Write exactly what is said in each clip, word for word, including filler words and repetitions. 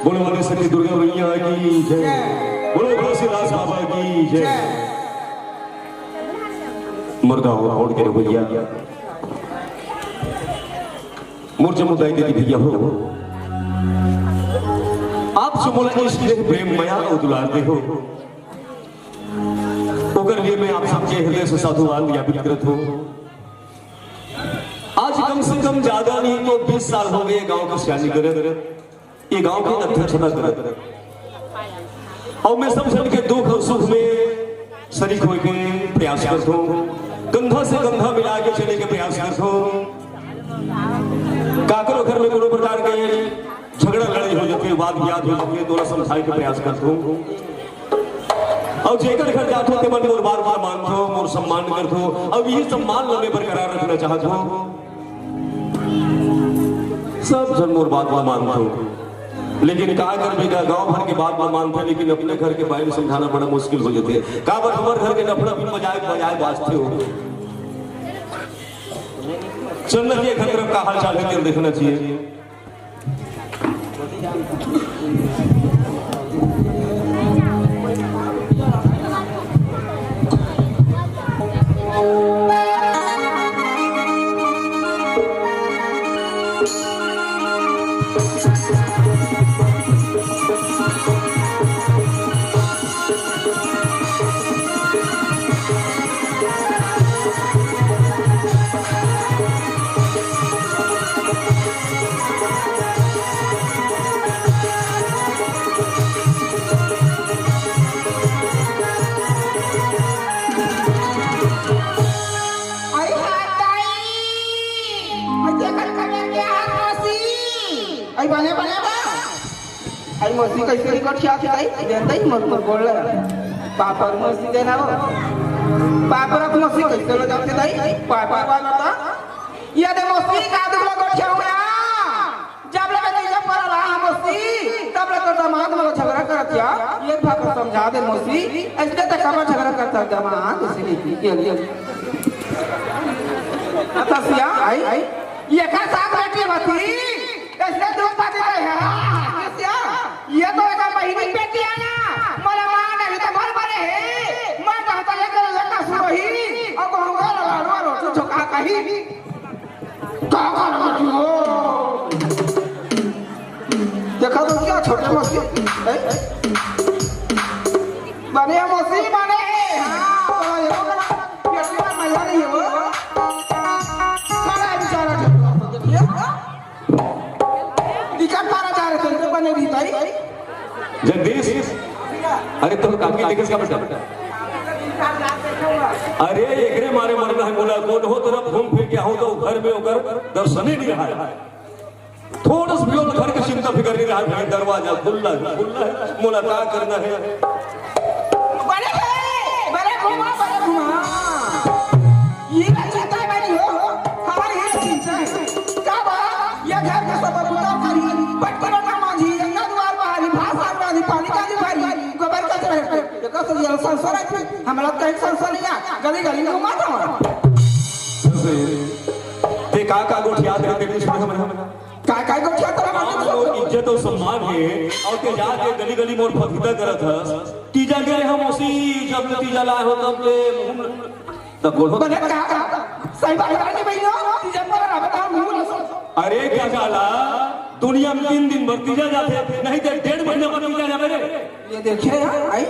बोलो माता शक्ति दुर्गा मैया की जय। बोलो भोलेदास बाबा की जय। मुर्दा हो, छोड़ के रहो भैया। मोर जम्मो दाई दीदी भैया हो, आप जो मोला स्नेह, प्रेम, मया अउ दुलार दे हो, ओकर लिए मैं आप सबके हृदय से साधुवाद ज्ञापित करत हो। आज कम से कम ज्यादा नहीं तो बीस साल हो गए गांव के सियानी करत, ये गांव के अध्यक्षता करत। अउ मैं सब झन के दुख अउ सुख में शरीक होए के प्रयास करथों, कंधा से कंधा मिला के चले के प्रयास करथों। काकरो घर में कोनो प्रकार के झगड़ा लड़ाई हो जाथे, वाद विवाद हो जाथे, तोला समझाए के प्रयास करथों। अउ जेकर घर जाथों, तेमन मोर बात ला मानथों, मोर सम्मान करथों, अउ यही सम्मान ला मैं बरकरार रखना चाहत हों। सब झन मोर बात ला मानथों, लेकिन का करबे गा, गांव भर के बात ला मानथे, लेकिन अपने घर के बारे में समझाना बड़ा मुश्किल हो जाथे। काबर हमर घर के डफड़ा भी बजाए बजाए बाजथे हो। चंद्र जी, एक तरफ का हाल चाल है, तेला देखना चाहिए। अरे हाय दाई, अरे देखत खबर के हाथ मौसी, अरे बने बने बा। अरे मौसी कैसे रिकॉर्ड किया था दाई? देन दाई मत मत बोल रहा। पापा मौसी देना हो। पापा मौसी कैसे लो जाते दाई? पापा वाला था। ये दे मौसी का दुगला गोठिया हुआ। जब ले मैं जब पर रहा मौसी, तब ले तो दामाद वाला झगड़ा करत या। ये भाग समझा दे मौसी, ऐसे तो कब झगड़ा करता दामाद, इसीलिए के लिए। अतसिया, आई, आई। ये का साथ बैठी बाती? कैसे दो बातें रहे हैं? अतसिया, ये तो एक महीने बेटी आना, मोला माँ नहीं तो मर मरे है। मैं कहता ये कर, ये कर सुनो ही, और कहूँगा रो, रो, रो, तू झोंका कहीं। का करत हो? देखा तो क्या छोटे मौसी, ए? बने मौसी, बने। हाँ, बड़ा ये लोग ना, बेटी का मजा नहीं हो। बड़ा बेचारा छोटे मौसी, देखिए। दिक्कत मारा जा रहे थे, तो बने भी भाई। जगदीश, अरे तोर काकी देखे का बेटा? अरे एकरे मारे मरना है मोला, कोनो तरफ घूम फिर के आहूं तो घर में ओकर दर्शने नहीं रहा है। थोड़ा सा भी ओला घर के चिंता फिकर नहीं रहा है, दरवाजा खुला है, खुला है, मोला का करना है? बड़े, बड़े घुमा, बड़े घुमा। ये चिंता नहीं हो, हमारी ये चिंता है। का बा? ये घर के सब बुता करी, बटकरा ना मांझी, अंगना दुआर बहारी, भात साग रांधी, पानी काली भरी, गोबर कचरा है। देखो तो ये संसार है, हमरा तो एक संसार नहीं है, गली गली घुमा था। ते का का गोठियात रहे तेरे बीच में? का का गोठियात रहे? हाँ, वो इज्जत और सम्मान है, और ते जाके गली गली मोर फफिता करत हस। तीजा गे हम उसी, जब ले तीजा लाए हो तब ले मुंह तब बोलो। बने का, का? सही बात है, बहनों, तीजा पर अब बताओ, मुंह एक का जाला, दुनिया में तीन दिन बर तीजा जाथे, नहीं तो डेढ़ महीना बर तीजा जाथे रे। ये देखे यार, आई,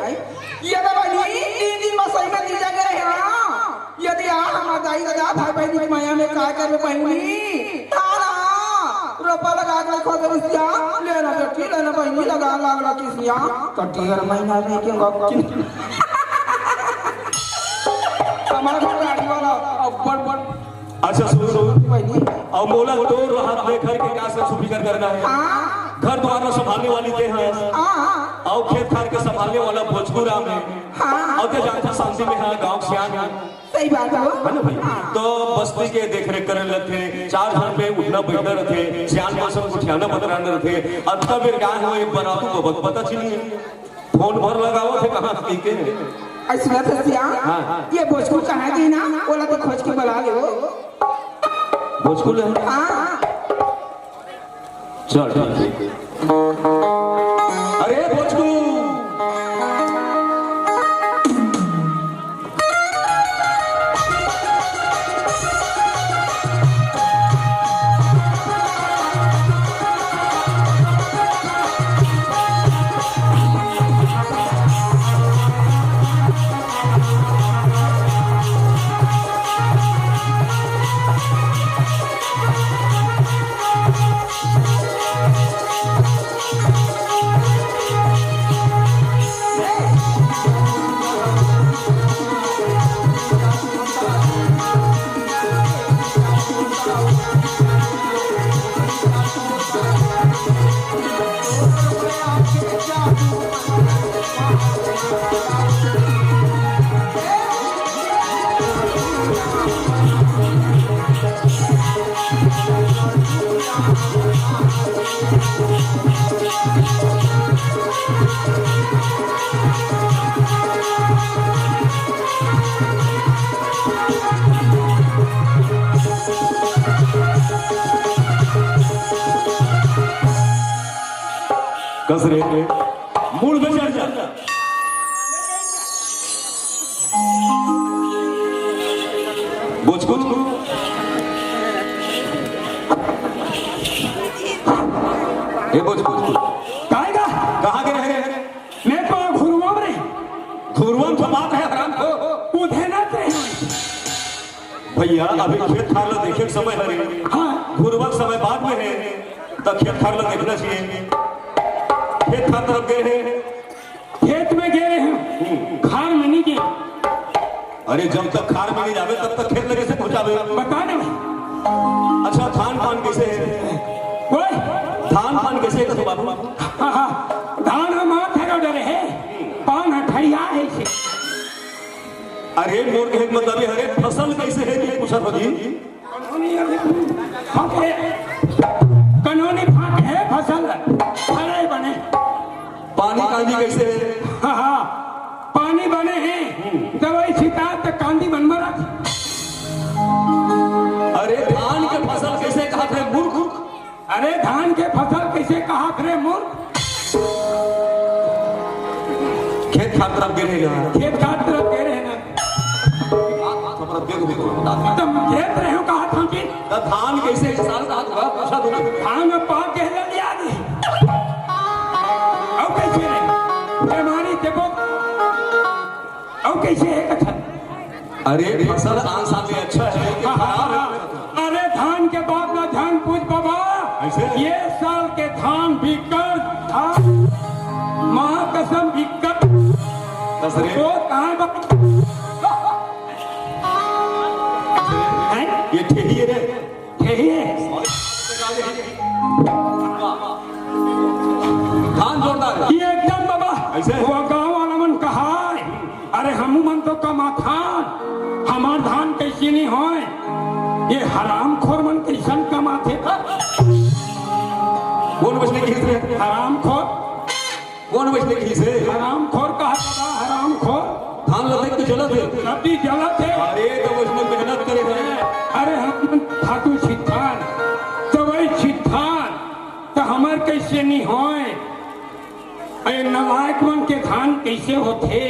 ये तो बहिनी तीन दिन में सही में तीजा गे रहे, हाँ। यदि आ हमार दाई ददा भाई बहिनी के माया में का करबे बहिनी? तारा रोपा लगा के रखो तो रिसिया, लेना बेटी, लेना बहिनी, लगा लाग ला किसिया, तो डेढ़ महीना रह के गप की। हमारा घर गाड़ी वाला, अब बड़ बड़ अच्छा, सुन, सुन। बहिनी। अउ मोला तोर रहत में घर के का सब फिकर करना हे? हाँ। घर दुवार ला संभालने वाली ते हस। हाँ। अउ खेत खार के संभालने वाला भोजपुरा में। हाँ। अउ ते जानथस शांति में हे, गाँव के सियान हे। सही बात हे। हे ना भाई? हाँ। तो बस्ती के देख रेख करे लगथे, चार झन पे उठना बैठना रथे, सियान मन संग गोठियाना बतराना रथे, अतका बेर का हे, एक बरातू बबक पता चली। फोन भर लगावत हे, कहाँ कहिके। अइसे बात हे सिया, हाँ, हाँ। ये भोजपुर कहाँ गे ना, ओला तो खोज के बला ले वो। भोजपुर हे? हाँ। चल, ठीक हे। अरे भोजपुर। कस रे, मूड़ में चढ़ जा। बोचकुल। ए बोचकुल। काहे गा? कहाँ गे रहे? मैं तो घुरवा में रहे। घुरवा में तो बात हे, हराम को। उधे ना रहे। भैया, अभी खेत खार ला देखे के समय हरे। हाँ। घुरवा के समय बाद में हे, त खेत खार ला देखना चाहिए। खेत खार तरफ गे रहे। खेत में गे रहे हँव, हम्म। खार में नहीं गे। अरे, जब तक खार में नहीं जाबे, तब तक खेत लगे से पहुँचाबे। बता दे भाई। अच्छा, धान पान कइसे हे? ओए। धान पान कइसे हे, कथो बाबू? हाँ, हाँ। धान ह माथ हे डरे हे, पान ह ठड़िया हे से। अरे, मोर कहे के मतलब ये हरे, फसल कइसे हे, ये पूछत होही। कनोनी फाके, कनोनी फाके हे फसल, फरे बने। पानी कांदी कइसे हे? हाँ, हाँ, पानी बने हे, हम्म। दवाई छिटा त कांदी बन मरत। अरे, धान के फसल कइसे कहत हे, मूर्ख? अरे, धान के फसल कइसे कहत रे मूर्ख? खेत खार तरफ गे रहे ना। खेत खार तरफ गे रहे ना। तुम खेत रहे हो, कहत हँव कि। त धान कइसे किसान कहत हे, पूछा तूने। धान में पाक के ले लिया दी। अउ कइसे रहे? बीमारी देखो। अउ कइसे हे कथन? अरे, फसल आन साल ले अच्छा हे कि खराब हे? अरे, धान के बाप ला झन पूछ बाबा। कइसे? ये साल के धान बिकट, धान, माँ कसम बिकट। कस रे? वो कहाँ बा-, हैं? ये ठेही हे रे। हे, हे। धान जोरदार हे। ये एकदम बाबा, कइसे? वो गाँव वाला मन कहाय, अरे हमू मन तो कमाथन, हमार धान कइसे नहीं होय? ये हरामखोर मन कइसन कमाथे? कोन वइसने कहिस रे? हरामखोर। कोन वइसने कहिस हे? हरामखोर कहा दादा, हरामखोर। धान ल देख के जलत हे। अभी जलत हे। अरे, त वइसने मेहनत करे हे। अरे, हम खातू छिटथन, दवाई छिटथन, त हमर कइसे नहीं होय? अरे, नालायक मन के धान कइसे होथे?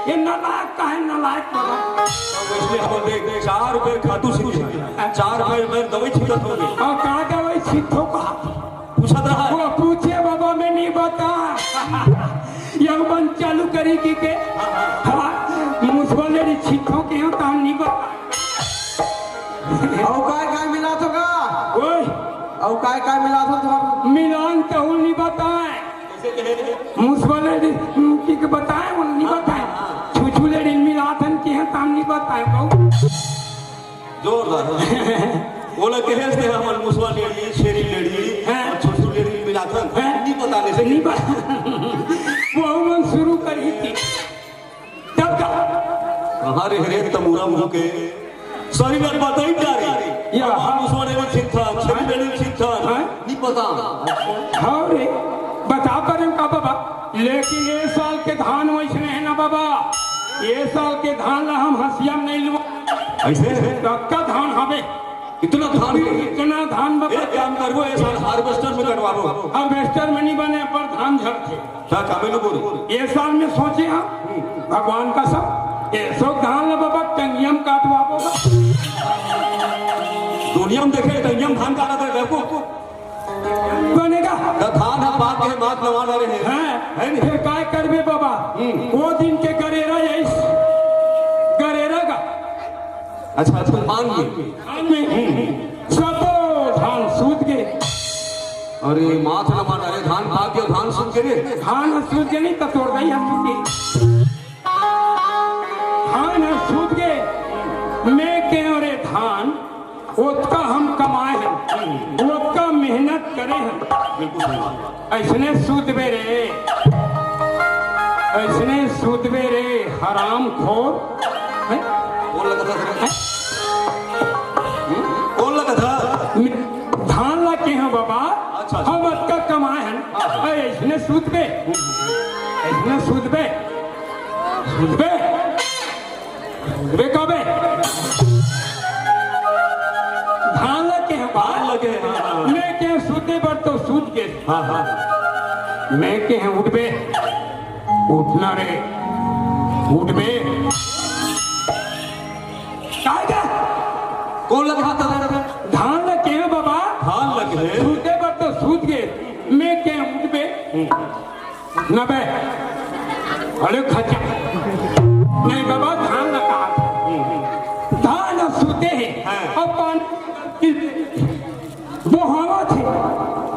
ये नालायक का हे, नालायक बाबा? त वइसने हम देख, चार बेर खातू छिटे, चार बेर, बेर दवाई छिटत होबे। अउ का दवाई छिथो का। पूछत रहा। वो पूछे बाबा, मैं नहीं बता। यह मन चालू करी कि के, हाँ, मुसवा ले रही छिथो के हो, तो हम नहीं बता। अउ काय काय मिला थो का? ओए। अउ काय काय मिला थो तुम? मिलान तो हम नहीं बताए। मुसवा ले रही, कि के बताए, वो नहीं बताए। छुछू ले रही मिला थन के हैं, तो हम नहीं बताए, कहू। जोरदार। ओला कहे से हमन मुसवा लेड़ी, छेरी लेड़ी, हाँ। अउ छुछू लेड़ी मिलाथन। हाँ। नहीं पता नहीं से नहीं पता। वो हमन शुरू करी थी। तब का? हमारे हरे तमुरा मुँह के सही बात बताई जा रही। या। हम मुसवा लेड़ी छिथन, छेरी लेड़ी छिथन। हाँ। नहीं पता। हाँ रे, बता पर का बाबा? लेकिन ये साल के धान वैसने है ना बाबा, ये साल के धान ला हम हंसिया में नहीं लुआ। ऐसे? पक्का धान हवे। इतना धान? इतना धान बाबा। एक काम करबो, ये साल हार्वेस्टर में कटवाबो। हार्वेस्टर में नहीं बने, पर धान झड़थे। क्या काम है लोगों ने? ये साल में सोचे हम, भगवान का सब, ये सब धान ला बाबा टंगिया में काटवाबो। दुनिया में देखे टंगिया में धान काटा था, देखो। बनेगा। त धान ह पाक के माथ नवा डारे हे। हैं? है नी? फिर काय करबे बाबा? हम्म। वो दिन के गरेरा यही गरेरा का। अच्छा, अच्छा, धान के। धान में सबो धान सूत के। अरे, माथ नवा डारे, धान पाक के, धान सूत के रे। धान सूत के नहीं, तो तोड़ दई हम सूत के। धान ह सूत गे, मैं केहेंव रे धान, ओतका हम कमाए हन, ओतका मेहनत करे हन। बिल्कुल सही बात। अइसने सूतबे रे, अइसने सूतबे रे, हरामखोर। हैं? कौन लगा था? हैं? हम्म? कौन लगा था? मैं धान ला केहेंव बाबा, अच्छा, अच्छा। हम अतका कमाए हन, हाँ, हाँ। अइसने सूतबे, अइसने सूतबे। सुनबे? सुनबे कबे? धान लगे हैं बाहर। धान लगे हैं, हाँ, हाँ। मैं केहेंव सूते बर तो सूत गे। हाँ, हाँ। मैं केहेंव उठबे। उठना रे। उठबे। काय का? कौन लगा था? धान लगे हैं बाबा। धान लगे हैं। सूते बर तो सूत गे। मैं केहेंव उठबे। हम्म। नबे। अरे खचा। नहीं बाबा, धान लगा। धान सूते हैं। हाँ। अब पानी बोहावत हे।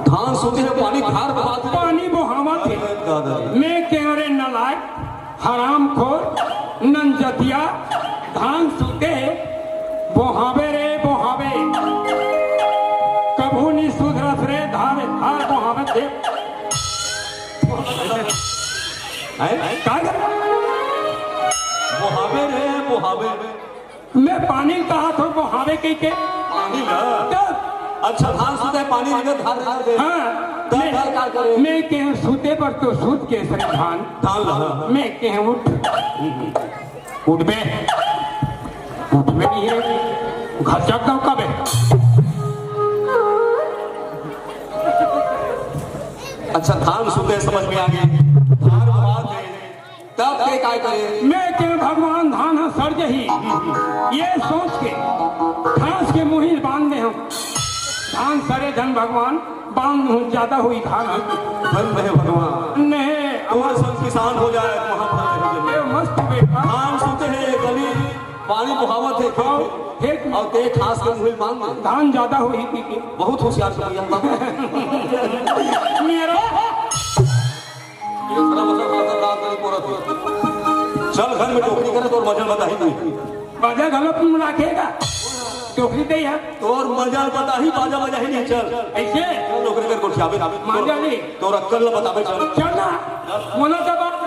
धान सूते हैं, पानी धार बहात हे। पानी बोहावत हे। अरे दादा रे। मैं केहेंव रे नलायक, हरामखोर, नंजतिया, धान सूते हे, बोहावे रे, बोहावे। कभू नी सुधरस रे, धार, धार बोहावत हे। हैं? काय कर? बोहावे रे, बोहावे। मैं पानी कहा थो, बोहावे कहिके। पानी ला? तब। अच्छा, धान सूते पानी लेके धार, धार दे। हाँ, तब मैं, धार का करे? मैं केहेंव सूते बर तो सूत गे सही धान। धान ला। मैं केहेंव उठ। उठबे। उठबे नहीं है। घर जाता हूँ कबे। अच्छा, धान सूते समझ में आ गई। धान बात है। तब के काय करे? मैं केहेंव भगवान धान ह सड़ जही। ये सोच के घास के मुही बांध दे हम। धान सड़े झन भगवान, बांध हूँ ज्यादा हुई धान। धन रहे भगवान। नहीं। और सब किसान हो जाए, महाभारत हो जाए। ये मस्त बेटा। धान सूते हैं, ये गली पानी बहावत है खेत में। खेत में। और ते घास के मुही बांध दे। धान ज्यादा हुई पी के। बहुत होशियार भैया। मेरा ये सारा बसर, बसर रात नहीं पोरत हे। चल घर में टोकरी करे, तोर मजा बताही नहीं। बाजा घलो तुम राखेगा। टोकरी दे यार। तोर मजा बताही, बाजा बजाही नहीं, चल। ऐसे? चल, नौकरी कर, गोठियाबे। मांजा नहीं। तोर अक्कल ला बताबे, चल। चल ना। मोला तो बात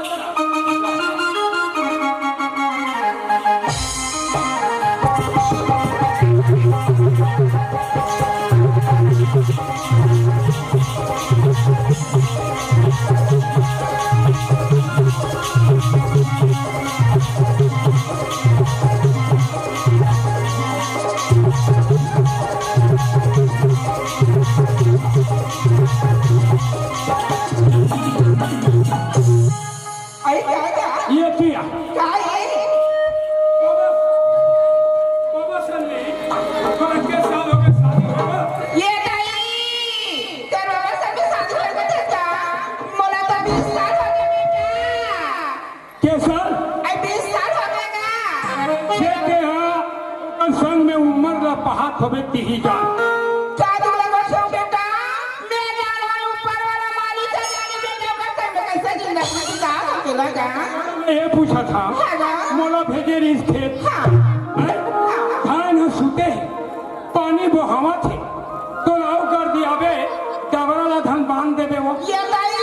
आई, क्या, क्या? ये किया। क्या ये? बाबा, बाबा सन में, बारह के साल हो गए शादी होगा। ये दाई। होबे तिही जान। का दुख लगत हो बेटा? मैं जान हूँ ऊपर वाला मालिक है, जाने बेटा का घर में कैसे जिंदगी गुजार सकेला जान? मैं ये पूछा था, हाँ जान। मोला भेजे रिहिस खेत। हाँ। हैं? हाँ। धान ह सुते हे, पानी बोहावत हे, तो लाऊ कर दिया बे, डबरा ला धन बांध देबे वो। ये दाई,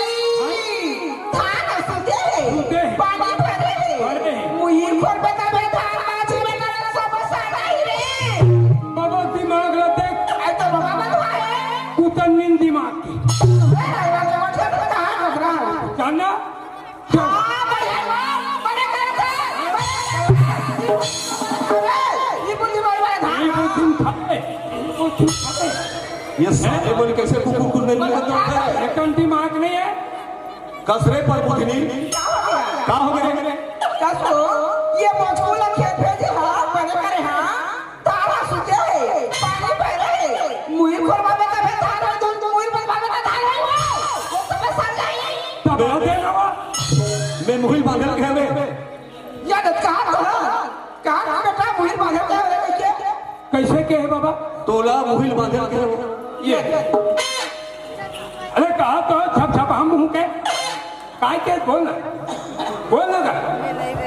धान सुते हे, सुते हे। पानी भरे हे। भरे हे। मुही खोर बता बे, धान माछी में करन सब सारा ही रे। बाबा दिमाग ला देख। अरे तो बाबा बलवा है। उतन नींद दिमाग की। ए, ए, ए, ए, ए, ए, ए, जानना? हाँ, बढ़िया, बढ़िया, बढ़िया, बढ़िया। ए, ये बुद्धि बलवा है, धान। ये बुद्धि उठा ले, ये बुद्धि उठा ले। ये सारे बोल कैसे कुकुर को नहीं करता होता है? एक घंटी मार्क नहीं है। कसरे पर बुधनी। का हो गया? का हो गया? कसो, ये बचकू ला खेत भेजे हा, बने करे हा, तारा सुते हे, पानी भरे हे, मुही खोरवा में तबे धान हो, तुम मुही खोरवा में धान हो, वो तबे सर जाई। तब हो दे ना। मैं मुही बांधल के हवे। या दत कहा तो, कहा बेटा मुही बांधल के हवे, कैसे? कैसे के हे बाबा? तोला मुहिल बांधे के हो। ये। अरे कहा तो छप छप हम मुंह के। काय के बोल ना। बोल ना का।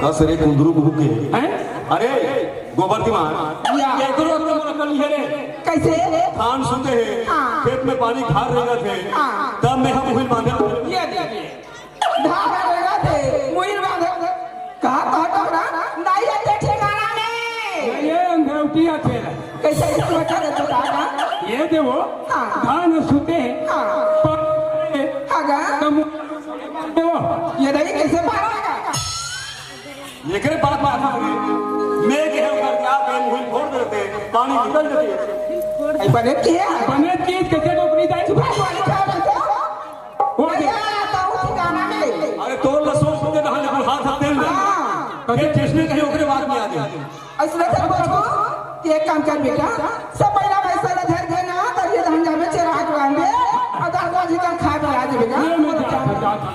कस रे कुंदरू मुंह के। हैं? अरे गोबर दीवान। या। ये करो तो मोर कल ये रे। कैसे? धान सुते हे। हाँ। खेत में पानी खार रहेगा थे। हाँ। तब मैं हम मुहिल बांधे। ये दे। धान रहेगा थे, मुहिल बांधे। कहा, कहा, कहा ना? नहीं है ते ठिकाना में। ये अंधौटिया खेल है। कैसे, कैसे बता दे, बता ना। ये देवो, हाँ। धान सुते हैं। हाँ। पर हाँ गा। तुम देवो। ये नहीं, कैसे पारा लगा? ये करे बात, बात है। मैं कहे उधर क्या, मैं मुहिल फोड़ देते, पानी निकल जाते। ऐ बने किया? बने की कैसे डोकरी जाए? चुप रह, चुप रह, चुप रह। वो दे। अरे, तो उस गाना में। अरे, तोर लसो सुते नहाने को हाथ हथ तेल ले। हाँ। ये जिसने कही ओकरे बात में आ गया। ऐसने से बचबो, तू एक काम कर बेटा, सब पहिला पैसा ला धर दे ना, तब ये धान जाबे चेरा के बांध दे, और दस बजे तक खाए पिला दे बेटा। ले, मैं जात हूँ, जात हूँ।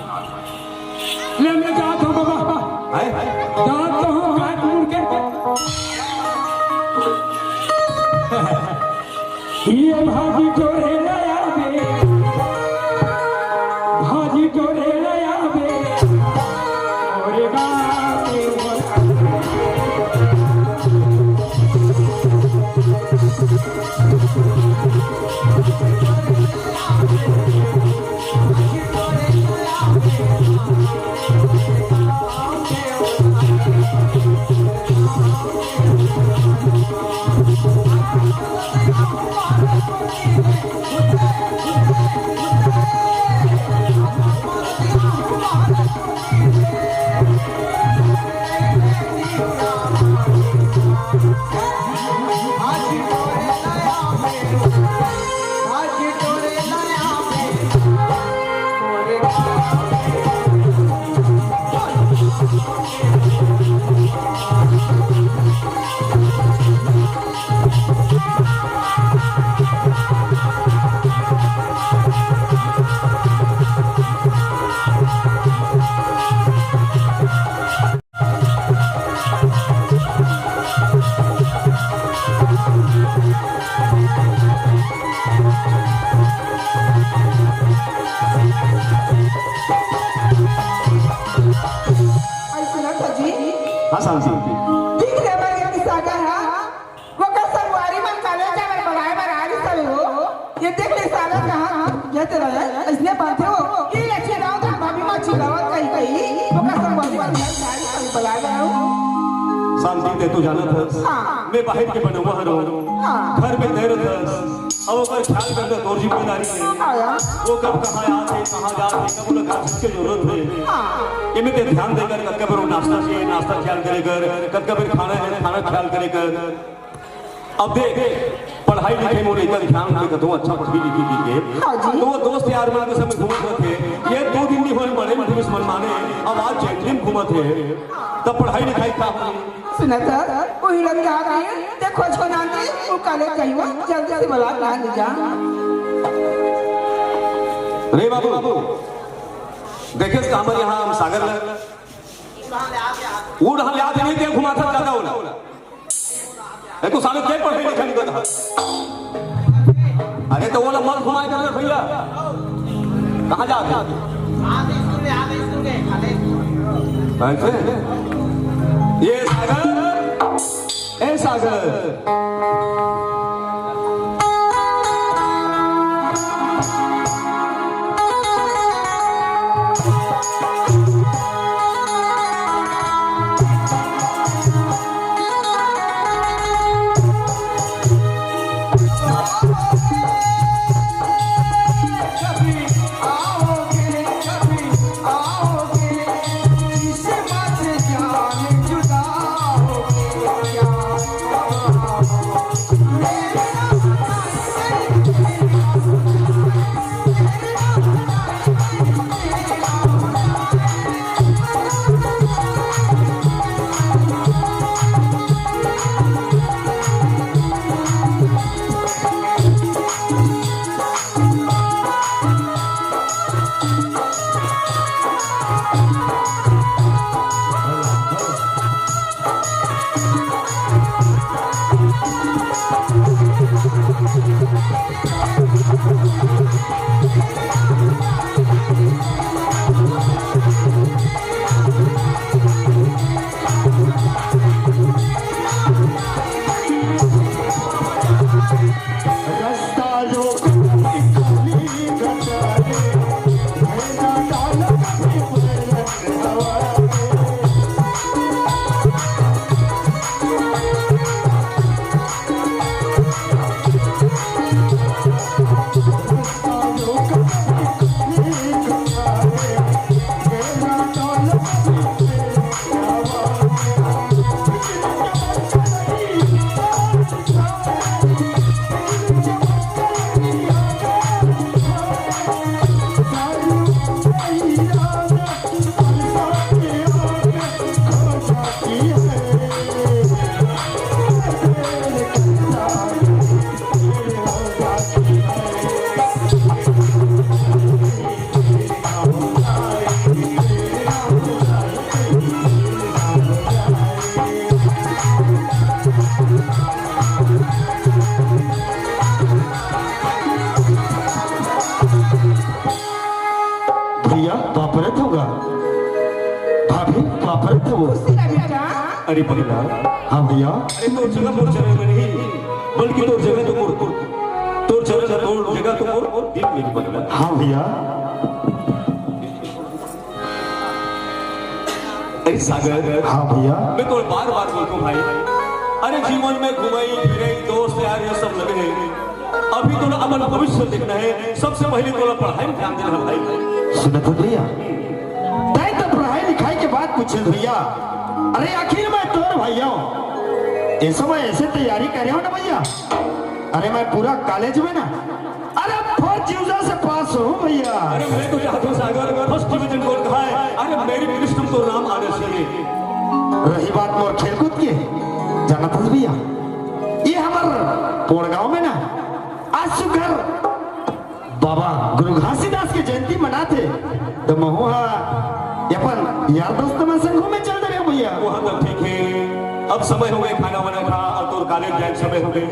ले, मैं जात हूँ बाबा। हैं? जात तो हूँ, हाथ मुड़ के। ये भाजी टोरे लाया बे, भाजी टोरे लाया बे, अरे बाप रे बाप। अइसना था जी। हाँ, शांति। ठीक रे, मैं ये किस्सा का है। ओकर संगवारी मन कॉलेज जाए बर बलाए बर आ रही सवे हो। ये देख ले साला कहाँ ये तेरा है। इसने बात है वो कि लक्ष्मी राव तो भाभी माँ चिल्लावत कही कही। ओकर संगवारी मन घर से आ रही सवे बलाए बर हो। शांति ते तो जानत हस। हाँ। मैं बाहर के बनवा हरो। हाँ। घर में देर हस। अब ओकर ख्याल करना तोर जिम्मेदारी है। हाँ यार। वो कब कहाँ आते, कहाँ जाते, कब उन्हें घर के जरूरत है। हाँ। ये में ते ध्यान देकर कब कब नाश्ता किए, नाश्ता ख्याल करेकर, कब कब खाना है, खाना ख्याल करेकर। अब देख, पढ़ाई लिखाई मोर इतना ध्यान दे कतहूँ अच्छा पढ़ी लिखी लिखे। हाँ जी। तो वो दोस्त यार मन के संग घूमत रहते। ये दो दिन नहीं होए बड़े मन मन माने, अब आज जैतरीम घूमत है। तब पढ़ाई लिखाई का होई? सुना था, वही लग रहा है। देखो छोना के, वो काले कहियो, जल्दी से बला ला ले जा। रे बाबू, देखे तो हमारे यहाँ हम सागर में। वो ढाल याद नहीं दे घुमा था ज्यादा होला। ए, तू साले के पढ़े लिखे नहीं करता? अरे तो वो लोग मत घुमाए कर भैया, कहाँ जाते? ऐसे? ये सागर, ए सागर। भैया, बापरे थोगा। भाभी, बापरे थोगा। खुशी रह बेटा। अरे भैया। हाँ भैया। अरे तोर जगह मोर जगह में नहीं, बल्कि तोर जगह तो मोर, तोर जगह, तोर जगह तो मोर दिल में बन। हाँ भैया। अरे सागर। हाँ भैया। मैं तो बार बार बोलता हूँ भाई, अरे जीवन में घुमाई फिराई, दोस्त यार, ये सब लगे हैं। अभी तो ना अपन भविष्य देखना है, सबसे पहले तो ना पढ़ाई में ध्यान देना है भाई। सुनत हो भैया, तय तो पढ़ाई लिखाई के बात पूछे भैया। अरे आखिर मैं तोर भैया हूँ, इस समय ऐसे तैयारी करे हो ना भैया। अरे मैं पूरा कॉलेज में ना, अरे फर्स्ट डिवीजन से पास हूँ भैया। अरे मैं तो चाहता हूँ सागर, फर्स्ट डिवीजन कौन कहा है? अरे मेरी लिस्ट में तो नाम आना चाहिए। रही बात मोर खेलकूद के, जानत हस भैया, ये हमर कोड़गांव में ना आज सुघर बाबा गुरु घासीदास के जयंती मनाथे, तो महू हा अपन यार दोस्त मन संग घूमे चल दे रहे भैया। वो तो ठीक है, अब समय हो गए खाना वाना खा और तोर कॉलेज जाए समय हो गए।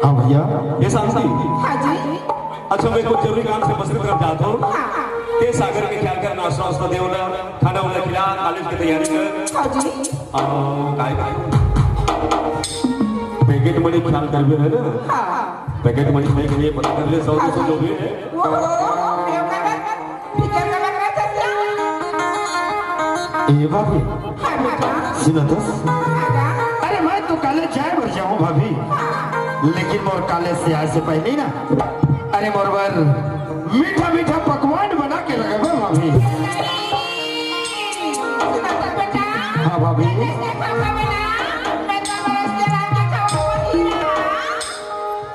हाँ भैया। ये शांति। हाँ जी। अच्छा, मैं कुछ जरूरी काम से बस्ती तरफ जाता हूँ। हाँ। ते सागर के ख्याल कर, नाश्ता वास्ता दे उन्हें, खाना उन्हें खिला, कॉलेज की तैयारी कर। हाँ जी। आओ, काय, काय? पैकेट मनी ख्याल कर भी है ना? हाँ। पैकेट मनी नहीं करिए, पता कर ले, सौ दो सौ जो भी है। वो, वो, वो, वो, वो, वो, वो, वो, वो, वो, वो, ए भाभी, सुनो तो। अरे मैं तो कॉलेज जाए बर जाऊं भाभी, लेकिन मोर कॉलेज से आए से पहले ना, अरे मोर बर मीठा मीठा पकवान बना के रखबे भाभी। हाँ भाभी।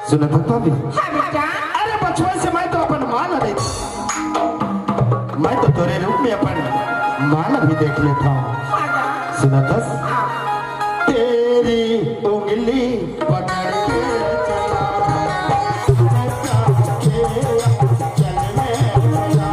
सुनत हस भाभी? हाँ बेटा। अरे बचपन से मैं तो अपन माँ ला देख, मैं तो तोरे रूप में अपन माँ ला भी देख लेता हूँ। हाँ बेटा। सुनत हस? हाँ। तेरी उंगली पकड़ के चला, चल में चला।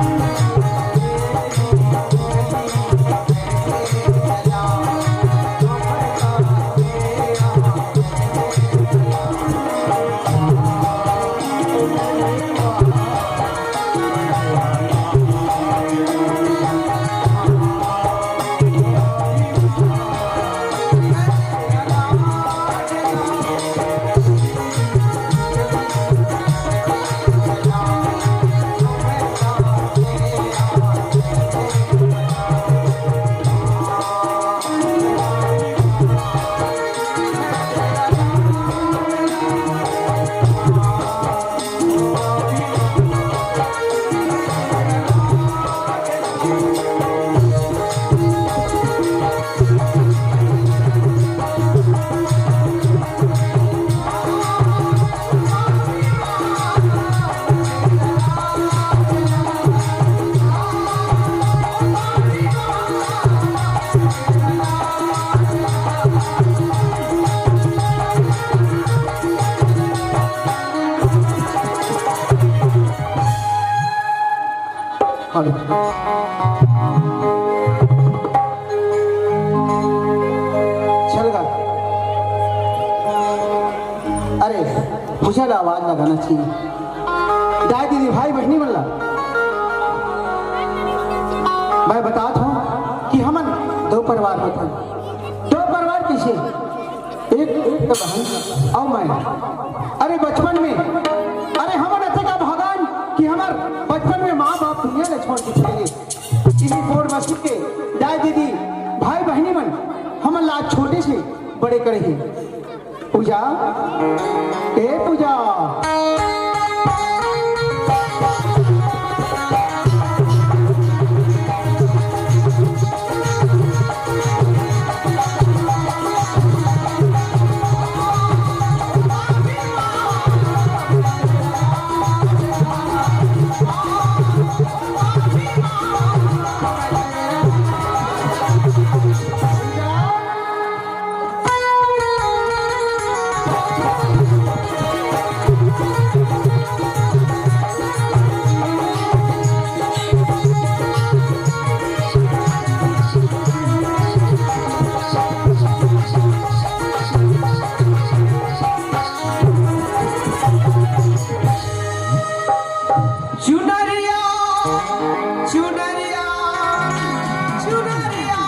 चल गा। अरे, पूजा ला आवाज लगाना चाहिए। दाई दीदी, भाई बहिनी मन ला मैं बतात हूँ कि हमन दो परिवार होथन। दो परिवार कइसे? एक, एक तो बहन अउ मैं। अरे बचपन में, अरे हमन अतेक अभागन कि हमर बचपन में माँ बाप दुनिया ले छोड़ के चले गे। इही पोर मसीह के दाई दीदी, भाई बहिनी मन हमन ला छोटे से बड़े करे हे। पूजा, ए पूजा। चुनरिया, चुनरिया, चुनरिया,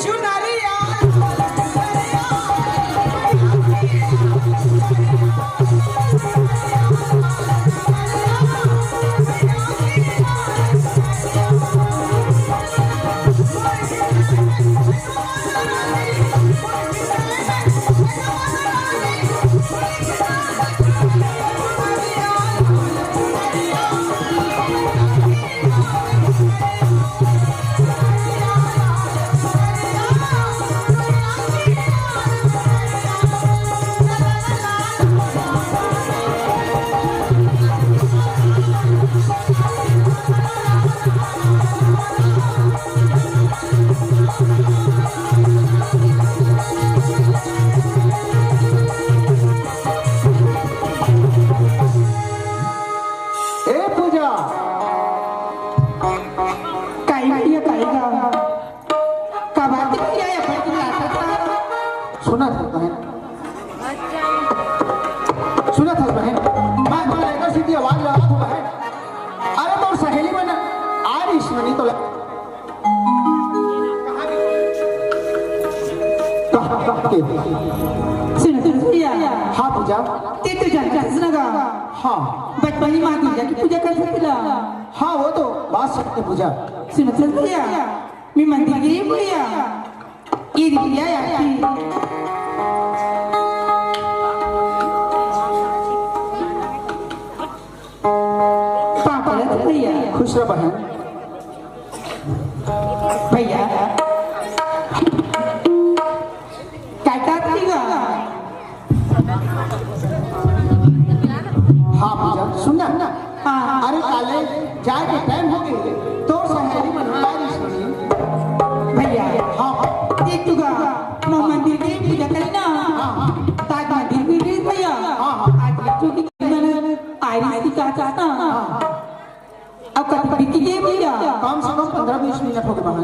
चुनरिया। ए पूजा, काई भैया, काई गा? का बात है भैया, ये बड़ी लाटा था। सुनत हस बहन, सुनत हस बहन, मैं तो लेकर सीधी आवाज लगा दूं बहन। अरे तोर सहेली मन आ रही सुनी तो ले। कहाँ, कहाँ के? सुन, सुन, भैया। हाँ, पूजा। ते तो जानत हस ना गा। हाँ। बचपन में माँ दुर्गा के पूजा करत हस ना। हाँ, वो तो बात सत्य, पूजा। सुन, सुन, भैया। मैं मंदिर गे रहेंव भैया। ये भैया आती। पाँव परत हंव भैया। खुश रह बहन। भैया। काय करत हस गा? हाँ पूजा, सुन ना। हाँ। अरे काले जाए के टाइम हो गे, तोर सहेली मन आ रही सुनी। भैया। हाँ। देख तो गा, मैं मंदिर गे पूजा करे ना। हाँ, हाँ। त आज मंदिर भी गई भैया। हाँ, हाँ। आज देख तो कि मन आ रही थी, का चाहता। हाँ, हाँ। अब कब बीत गे भैया? कम से कम पंद्रह बीस मिनट हो गे बहन।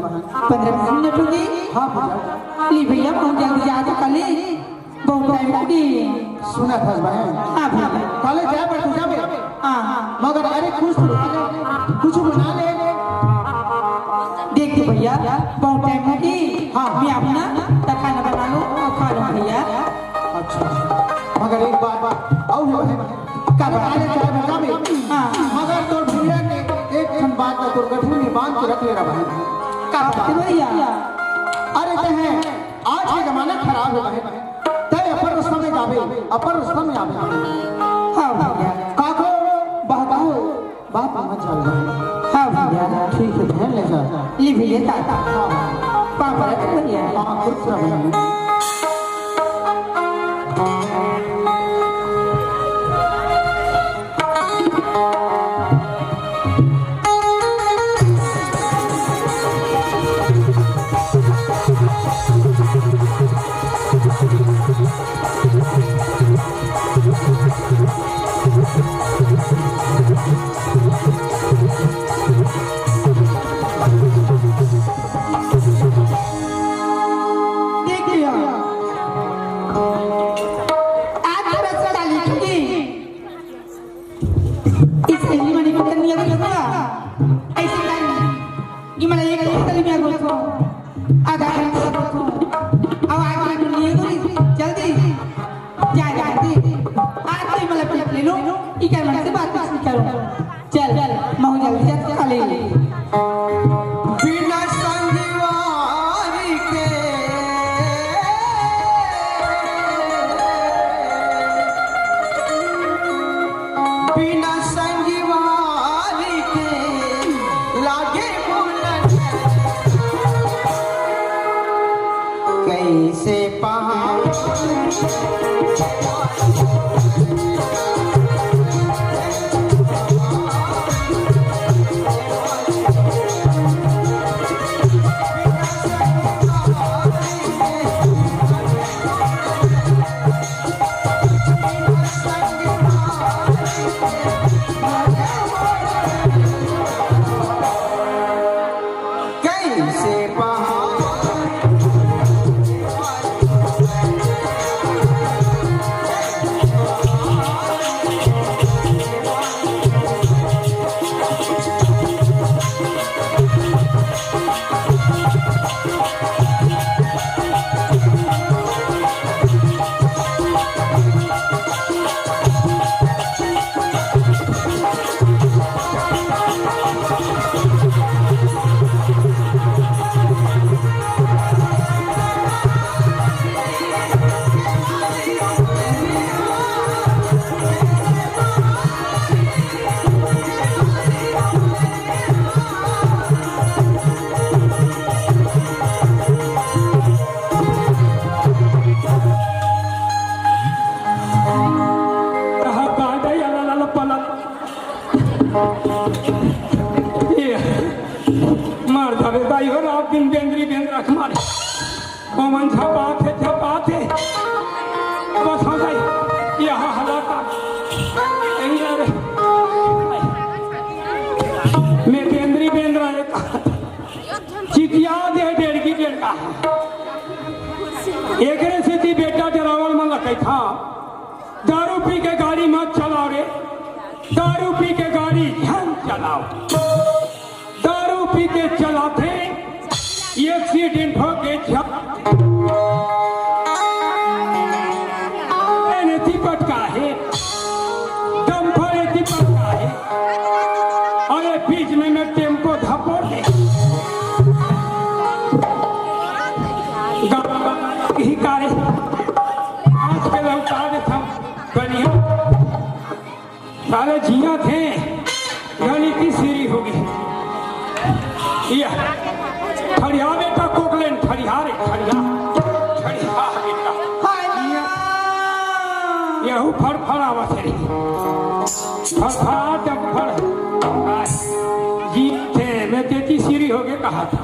पंद्रह बीस मिनट हो गे? हाँ भैया। ले भैया, बहुत जल्दी जा तो काले, बहुत टाइम हो गे। सुनत हस बहन। हाँ भैया। काले जाए बर तो जाबे। हाँ। मगर अरे कुछ तो बना ले, कुछ बना ले। देख तो भैया, बहुत टाइम हो गे। हाँ। मैं अपना त खाना बना लूं अउ खा लूं भैया। अच्छा, अच्छा। मगर एक बात, बात अउ है बहन। का बात? अरे चाहे बता बे। हाँ। मगर तोर भैया के एक ठन बात ला तोर गठरी में बांध के रख ले रहा भाई। का बात है भैया? अरे ते हैं, आज के जमाना खराब हो गए। ते अपन रास्ता में जाबे, अपन रास्ता में आबे। हाँ भैया। काको, बहकाओ, बात मत जाओ भाई। हाँ भैया। ठीक है, ध्यान ले जा। ले भैया, टाटा। हाँ, हाँ। पापा, भैया। हाँ, खुश रहो। ये तो देखो ना, ऐसे टाइम ये मला एक एक तली में आगो को आधा घंटा को अब आगे में ये तो जल्दी जा जल्दी। आज तो मला पीट ले लो, इकर मन से बात कुछ नहीं करो। चल, महू जल्दी जा, चल। बिना संगवारी के, बिना संगवारी के लागे मोला कैसे पहाड़। कैसे पहाड़। ए, मर जाबे दाई हो, रात दिन बेंदरी बेंदरा के मारे। ओमन झपाथे, झपाथे। बस हो गई। यहाँ हालात आ। यही रह रे। मैं बेंदरी बेंदरा एक चितिया दे डेढ़ की डेढ़ का। एकरे सेती बेटा डरावल मन ला कहिथा, दारू पी के गाड़ी मत चलाओ रे, दारू पी के गाड़ी झन चलाओ। दारू पी के चलाथे, एक्सीडेंट होके झ-, एने ती पटका हे, डंपर एती पटका हे, अरे बीच में मैं टेम्पो धपोर दे। गा-, ही कारे, आज के लौटा दे था, बढ़िया। साले जिया थे, गली की सीरी होगे। या, ठड़िया बेटा कोकलेन, ठड़िया रे, ठड़िया। ठड़िया बेटा। हाय जिया। यहू फड़फड़ावत हे रे। फड़फड़ा डंफड़। आज जिया थे, मैं तेती सीरी होगे कहा था।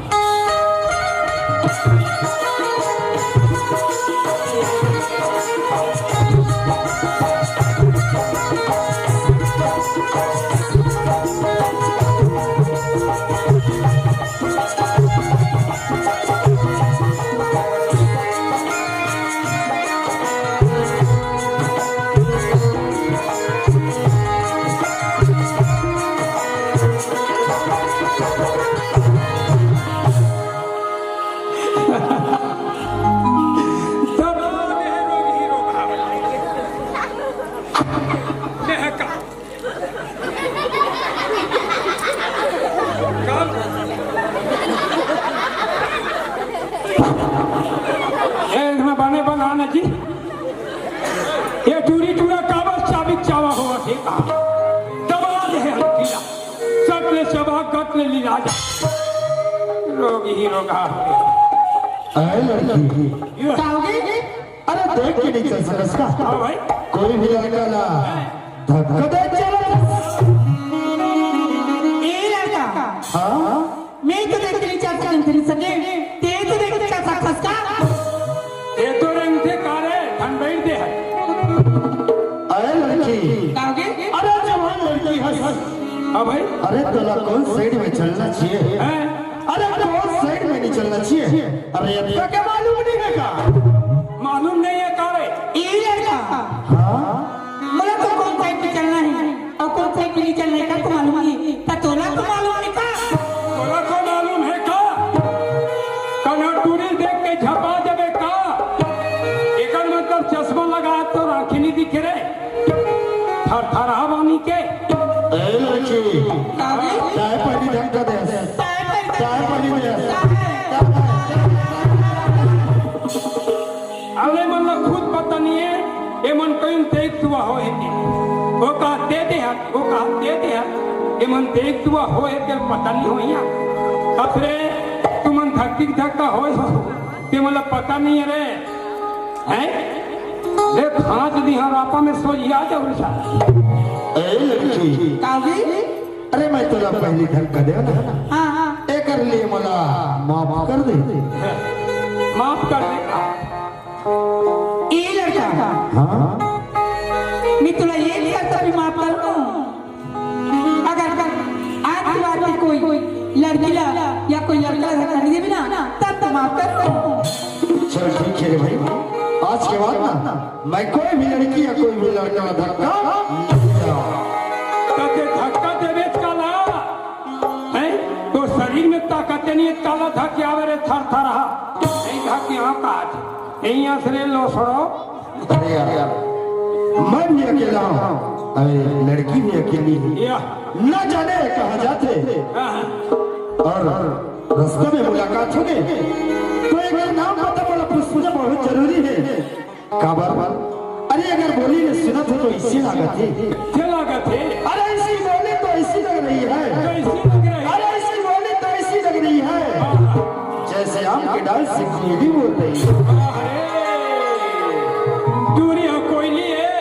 ए, इतना बने बना ना जी। ये टूरी टूरा काबर चाबी चावा हुआ थे का? दबा दे हल्कीला। सट ले चबा, कट ले लीला जा। रोग ही रोगा। अरे लड़की। ये का हो गई? अरे देख के नहीं चल सकस का? हाँ भाई। कोई भी लड़का ना धक्का दे चल। ए लड़का। हाँ? मैं तो देख के नहीं चल सकन तेरी सके। ते तो देख के चल सकस का? ते तो रंग थे कारे, धन बैठ दे है। अरे लड़की। का हो गई? अरे जवान लड़की हस। हाँ भाई। अरे तोला कौन साइड में चलना चाहिए? हैं? अरे कौन साइड में नहीं चलना चाहिए? अरे ये तो क्या मालूम नहीं है का? मालूम नहीं है का रे? ये लड़का। हाँ? बोला तो कौन साइड पे चलना है और कौन साइड पे नहीं चलना है, का तो मालूम नहीं है। ए लड़की, चाय पानी ढंग का दे। चाय पानी दे। अरे मन ला खुद पता नहीं है, ये मन कहीं देख दुआ हो है के। वो कहा दे दे हाथ, वो कहा दे दे हाथ। ये मन देख दुआ हो है के पता नहीं हो यहाँ। अरे तुमन धक्की धक्का हो, ये मन ला पता नहीं है रे। हैं? ए, फांस दिहा रापा में सोझिया जाऊ रे साला। ए लड़की। काजी? अरे मैं तोला पहली धक्का दे ना। हाँ, हाँ। एकर लिए मोला माफ कर दे। माफ कर दे। ए लड़का। हाँ? मैं तोला एक शर्त पे माफ कर दूँ। अगर आज के बाद में कोई लड़की ला या कोई लड़का ला धक्का नहीं देबे ना, तब तो माफ कर दो। चल ठीक है रे भाई, आज के बाद ना मैं कोई भी लड़की या कोई भी लड़का ला धक्का नहीं दूंगा। कते धक्का देबे काला, हैं? तो शरीर में ताकत नहीं है, काला धक्के आवे रे थर थर हा। नहीं धक्के यहाँ का आज, यहीं आसरे लो सड़ो। अरे यार, मैं भी अकेला हूँ, अरे लड़की भी अकेली है। या। ना जाने कहाँ जाते। हाँ। और रास्ता में मुलाकात हो गई, तो एक नाम पता वाला पूछना बहुत जरूरी है। काबर? अरे अगर बोली ने सुना था तो इसी लागत है। क्या लागत है? अरे ऐसी बोली तो ऐसी लग रही है। कैसी लग रही है? अरे ऐसी बोली तो ऐसी लग रही है। हाँ। जैसे आम के डाल से कोयली बोल रही है। अरे, टूरी हा कोयली है,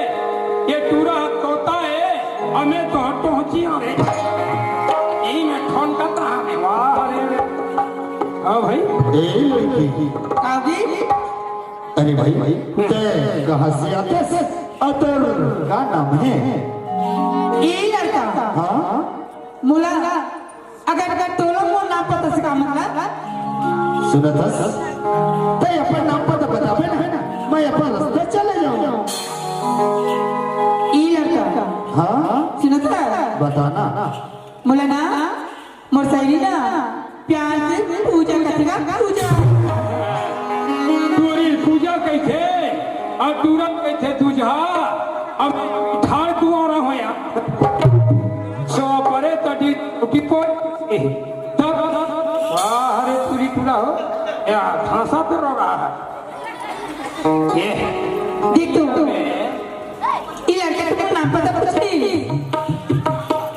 ये टूरा हा तोता है, हमें तो टोहची आ रे। ई में ठोनकत रहा रे, वाह रे। हाँ भाई। ए लड़की। काजी? अरे भाई, ते कहाँ से आते से? अतर का नाम है? ए लड़का। हाँ? मुला अगर, अगर तोला मोर नाम पता से का मतलब? सुनत हस? तैं अपन नाम पता बताबे ना, मैं अपन रास्ता चले जाऊँ। ई लड़का। हाँ? सुनत हस? बताना। मोला ना, मोर सहेली ना, प्यार से पूजा कथे ना, पूजा। तोरी पूजा कहिथे, अउ दूरा कहिथे दूजहा, अब ठाड़ दुआरा होया। सो परे तड़ी उठी कोई। तब, वाह रे, पूरी पूरा हो। या, धांसा पे रो रहा है। ये। देख तो, ई लड़का तो नाम पता पूछी।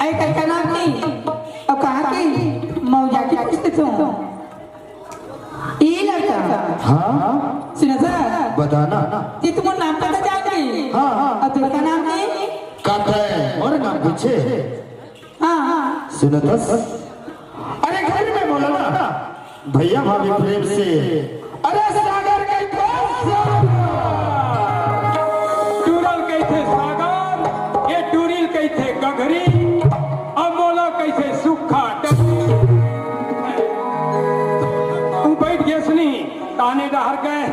अरे, कका नाम की? अउ कहाँ की? मौजा की पूछते तू। ई लड़का। हाँ? सुना सर? बताना। कि तुम नाम पता जान गई? हाँ, हाँ। अउ तुमका नाम की? काका है, और नाम पूछे? हाँ, हाँ। सुनतस? अरे घर में बोला ना, भैया भाभी प्रेम से, अरे सागर कहिथे सागर, टूरल कहिथे सागर, ये टूरिल कहिथे गघरी, अउ मोला कहिथे सुक्खा डगरी। तू बैठ गेस नहीं, ताने डहर गए।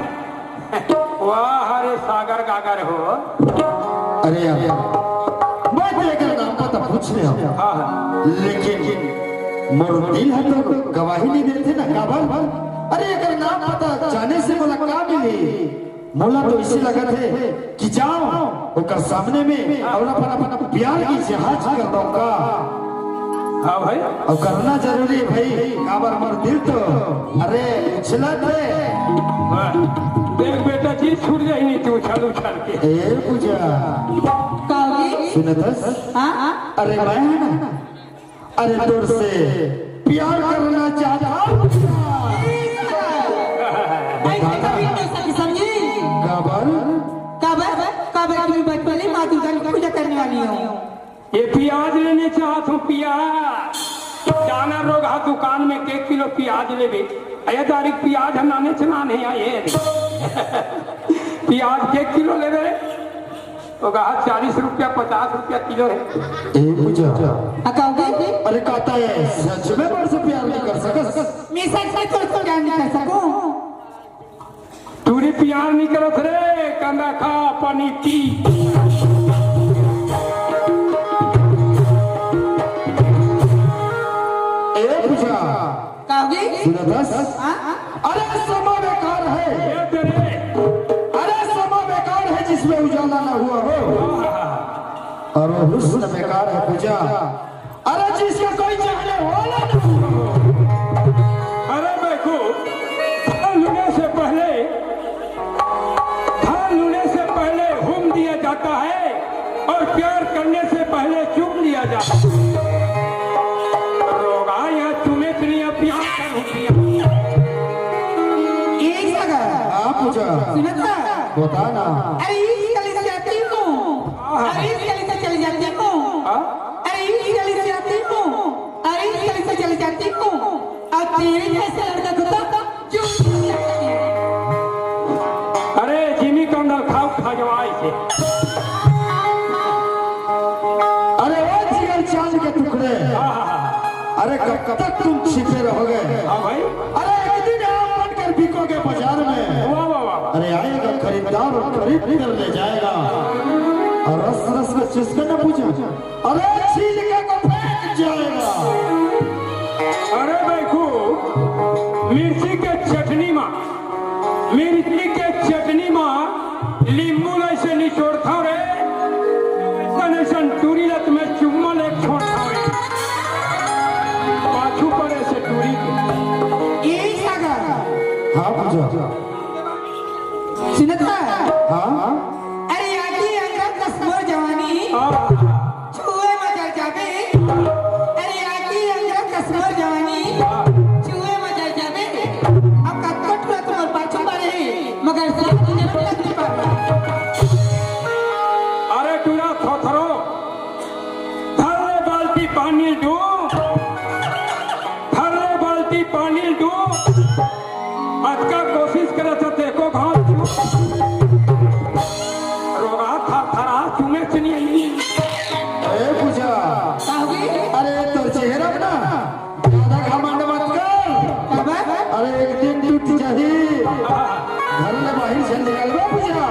वाह रे सागर गागर हो। अरे यार, मैं तो एकर नाम पता पूछ ले हूँ। हाँ, हाँ। लेकिन मोर दिल ह तो गवाही नहीं देथे ना, काबर? अरे एकर नाम पता जाने से मोला का मिली? मोला तो इसे लगत है कि जाओ ओकर सामने में अउ अपन, अपन प्यार की जहाज कर दो का। हाँ भाई। अउ करना जरूरी है भाई, काबर मोर दिल तो, अरे, उछलत है। हाँ। देख बेटा जी, छूट जाही नहीं तू उछल उछल के। ए पूजा। का होगी? सुनतस? हाँ? अरे मैं है ना, अरे तोर से प्यार करना चाहता हूँ। ऐसे कभी नहीं हो सकी समझी। काबर? काबर? काबर कि मैं बचपन में माँ दुर्गा की पूजा करने वाली हूँ। ये प्याज लेने चाहत हूँ, प्याज। जाना रोगहा दुकान में के किलो प्याज लेबे। अरे दारी प्याज हम नाने से नाने आए हैं। प्याज के किलो लेबे रे? तो कहा चालीस रुपया, पचास रुपया किलो है। ए पूजा। हाँ, का होगी? अरे कहता है, सच में मोर से प्यार नहीं कर सकस? मैं सच में तो उसको प्यार नहीं कर सकूं। टूरी प्यार नहीं करत रे, कांदा खा, पानी पी। ए पूजा। का होगी? सुनतस? हाँ? अरे समा बेकार है। ये तेरे। अरे समा बेकार है जिसमें उजाला ना हुआ हो। और वो प्रश्न बेकार है पूजा। अरे जिसका कोई चाहने वाला ना हो। अरे बेवकूफ, धान लूने से पहले, धान लूने से पहले हूम दिया जाता है और प्यार करने से पहले चूम दिया जाता है। रोगा यहाँ चूमे चुनिया प्यार कर रुकिया। एक जगह हाँ पूजा। सुनता? बता ना। अरे इस गली से आती हूँ, अरे इस गली से चली जाती हूँ। हाँ? अरे इस गली से आती हूँ, अरे इस गली से चली जाती हूँ। अब तेरे जैसे लड़का को तो जो अरे जिमी कंदल खाओ खजवाई से। अरे ओ जिगर चांद के टुकड़े, हाँ, हाँ, हाँ। अरे कब तक तुम छिपे रहोगे? हाँ भाई। अरे एक दिन आप बनकर बिकोगे बाजार में। वाह, वाह, वाह। अरे आएगा खरीदार और खरीद कर ले जाएगा। और रस रस में चूस कर ना पूछो। अरे छील के को फेंक जाएगा। अरे बेवकूफ, मिर्ची के चटनी मा, मिर्ची के चटनी मा लींबू ला अइसे निचोड़थव रे, अइसन अइसन टूरी ला त मैं चुम्मा ले छोड़थव रे। पाछू परे से टूरी के। ए सागर। हाँ पूजा। सुनत हस? हाँ। अरे आगी अंगरा कस मोर जवानी। हाँ। छुए म जर जाबे। अरे आगी अंगरा कस मोर जवानी। छुए म जर जाबे। अब कतको टूरा तुमर पाछू परे हे, मगर साथ जरूर लगने पावे। अरे टूरा थोथरो, धर ले बाल्टी पानी डूब, धर ले बाल्टी पानी डूब। अतका कोशिश करत हस, एको घाव चूम। रोगा थरथरा चुमे चुनिया। ए पूजा। का होगे? अरे तोर चेहरा ना ज्यादा घमंड मत कर। काबर? अरे एक दिन टूट जाही। घर ले बाहिर से निकलबे पूजा।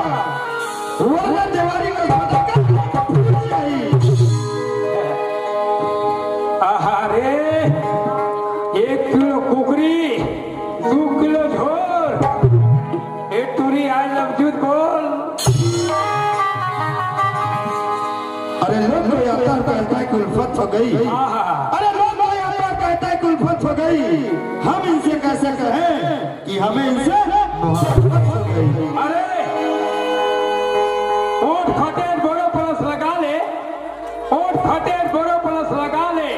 वरना देवारी का ज्यादा कर टूट जाही। अरे एक किलो कुकरी, दू किलो झोर। ए टूरी, I love you बोल। अरे लोग तो यात्रा कहता है कि उल्फत हो गई। आहा। अरे लोग तो यात्रा कहता है कि उल्फत हो गई। हम इनसे कैसे कहें कि हमें इनसे मोहब्बत हो गई। अरे ओठ फटे बोरो प्लस लगा ले। ओठ फटे बोरो प्लस लगा ले।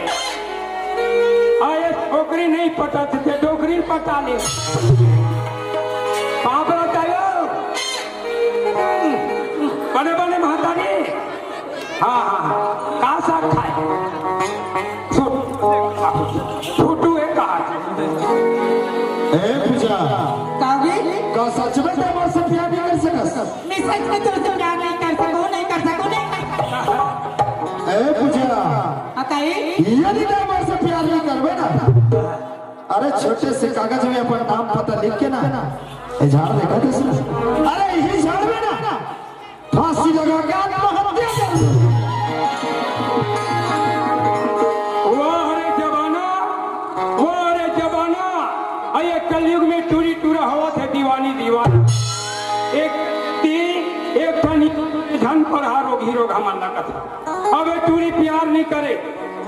आ ये छोकरी नहीं पटा थे, डोकरी पटा ले। पाप रहता यो। बने बने महतारी। हाँ, हाँ, हाँ। का साग खाए? छो-, छोटू है कहा। ए पूजा। कागी? का सच में ते मोर से प्यार नहीं कर सकस? मैं सच में तुमसे प्यार नहीं कर सकूं, नहीं कर सकूं, नहीं कर सकूं। ए पूजा। हाँ, काई? यदि ते मोर से प्यार नहीं करबे ना, अरे छोटे से कागज में अपन नाम पता लिख के ना, ये झाड़ देखा थे इसने? अरे यही झाड़ में ना, फांसी लगा के आत्महत्या कर लो। वाह रे जमाना, वाह रे जमाना। आ ये कलयुग में टूरी टूरा होवत हे दीवानी दीवाना। एक ती, एक ठन झन पढ़ा रोगी रोग हमन लगत हे। अब ये टूरी प्यार नहीं करे,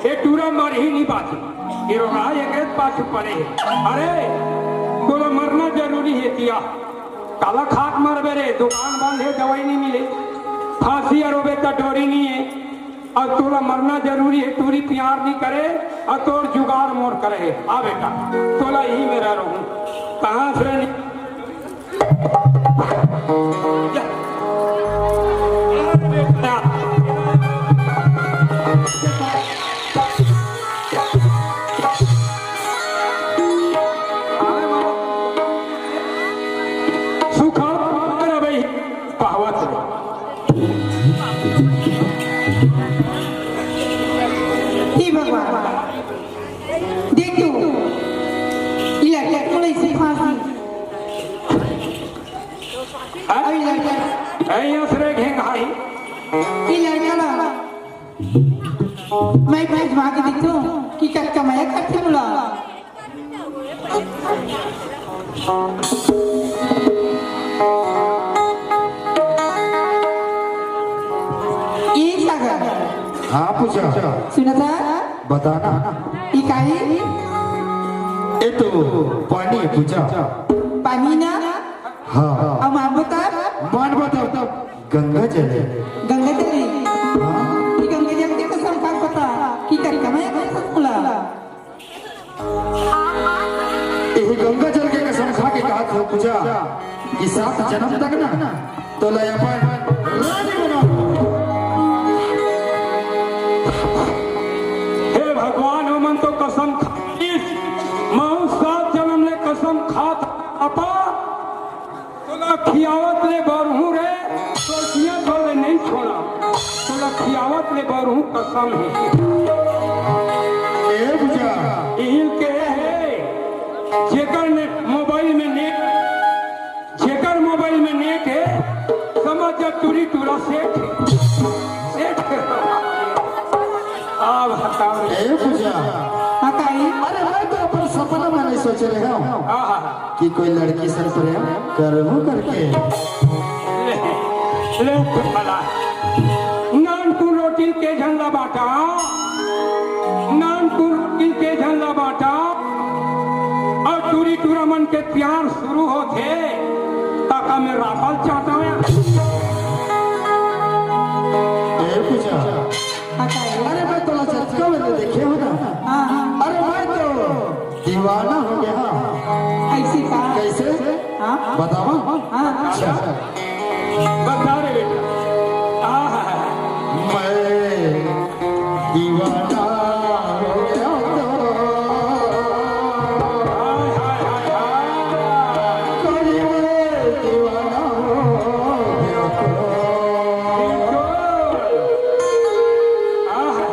ये टूरा मरही नहीं बाँची। ये रोग हा एक रेत पाछू पड़े हे। अरे, तोला मरना जरूरी हे तिया। काला खात मरबे रे, दुकान बंद हे, दवाई नहीं मिले, फांसी अरोबे त डोरी नहीं हे। अब तोला मरना जरूरी हे, टूरी प्यार नहीं करे, अब तोर जुगाड़ मोर करे हे। आ बेटा, तोला यही मेरा रहूं, कहाँ से नहीं हे भगवान, देख तो, ये लड़का थोड़ा इसे फांसी। हाँ? अभी लड़का। ए, यहाँ से रे घेंग भाई। ये लड़का ना, मैं भैंस भाग के देखता हूँ कि कब कमाया करते बोला। एक सागर। हाँ पूजा। सुनत हस? बता ना। ई काई? ए तो पानी है पूजा। पानी ना? हाँ। अउ मानबो त? मानबो त गंगा जल हे। गंगा जल हे? हाँ। ई गंगा जल के कसम खा के बता कि करका मैं कसम खुला। एही गंगा जल के कसम खा के कहत हँव पूजा कि सात जनम तक ना तोला अपन रानी बनाहूँ। हे भगवान, ओमन तो कसम खाइस, महूँ सात जनम ले कसम खात हँव। तोला खियावत ले बरहूँ रे, तोर जिया तोर ले नइ छोड़ँव। तोला खियावत ले बरहूँ कसम हे। ए पूजा। इहिल के हे, जेकर ने-, मोबाइल में नेट, जेकर मोबाइल में नेट हे, समझ जा टूरी टूरा सेठ हे। सेठ हे। अब बताओ रे। ए पूजा। हाँ, काई? अरे, मैं तो अपन सपना में नइ सोचे रहेंव। आहा। कि कोई लड़की से प्रेम करबो करके। ले, ले, भला। नानकुन रोटी के झन ला बाँटा, नानकुन रोटी के झन ला बाँटा, अउ टूरी टूरा मन के प्यार शुरू होथे, त का मैं राफल चाहत हँव। ए पूजा। हाँ, काई? अरे, मैं तोला जतका बेर देखे हँव ना। हाँ, हाँ। अरे, मैं तो दीवाना हो गे हँव। अइसे का? कइसे? हाँ। बतावा? हाँ, हाँ। अच्छा। बता रे बेटा। आहा। मैं दीवाना हो गे हँव। हाय, हाय, हाय, हाय। करी मैं दीवाना हो गे हँव। बिल्कुल। आहा।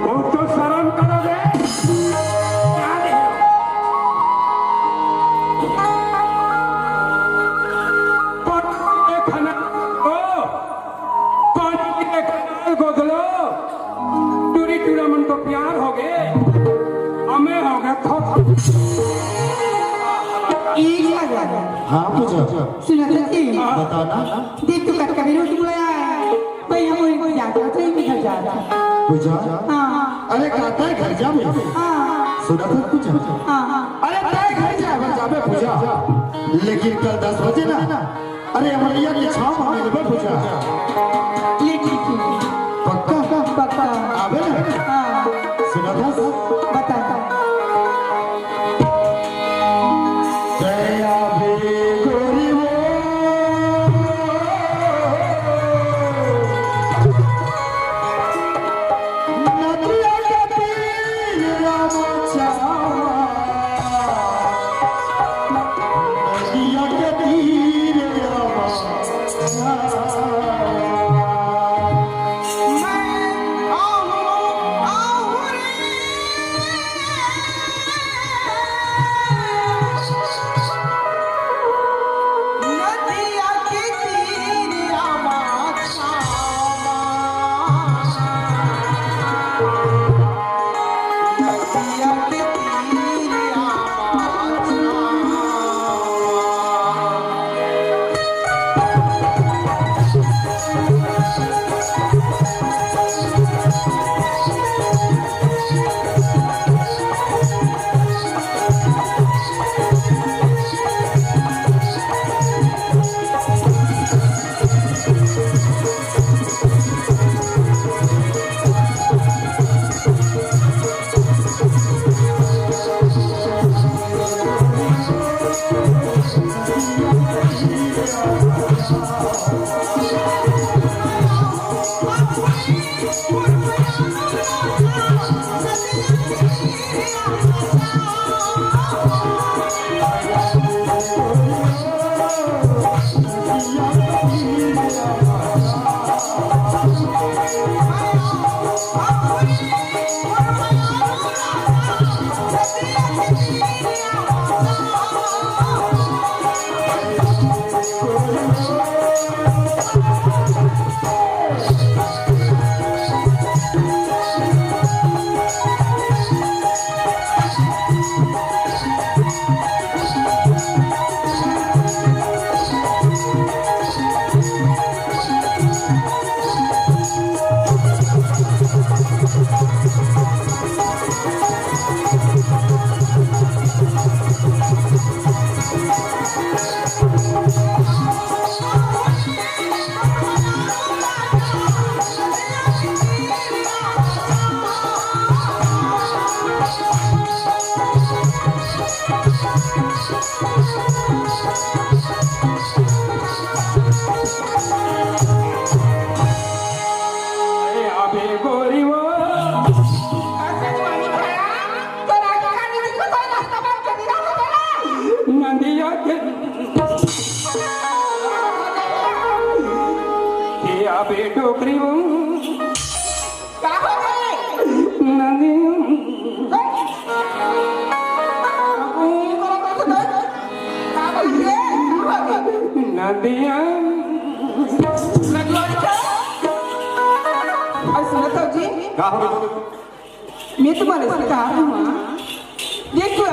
कुछ तो शर्म करो बे। क्या दे? कौन देखना? ओ, कौन देखना? गोदलो, टूरी टूरा मन तो प्यार हो गए, हमें हो गया थोक। ई क्या गा? हाँ पूजा। सुना था जी? बता ना। देख तो कटकटी रोटी बुलाया है। भाई हम वही जाता तो ही घर जाता। पूजा। हाँ। अरे कहता है घर जा भाई। हाँ। सुना था पूजा? हाँ। अरे तय घर जा, घर जाबे पूजा। लेकिन कल दस बजे ना, अरे अमरिया के छाव में मिलबे पूजा। ले ठीक है। पक्का? पक्का। आबे ना? हाँ। सुना था? बता। दया भी गोरी वो। नदिया के तीर रामा चावा। नदिया के तीर रामा चावा। मैं आऊँ, आऊँ रे। नदिया के तीर आवा छावा। नदिया के तीर आवा छावा। अरे अबे गोरी वो। नदिया के, के अबे डोकरी वो। का हो गए? नदी। नदिया। अरे सुनत हो जी? का हो गए? मैं तुम्हारे सिखा दूँ, हाँ। देखो,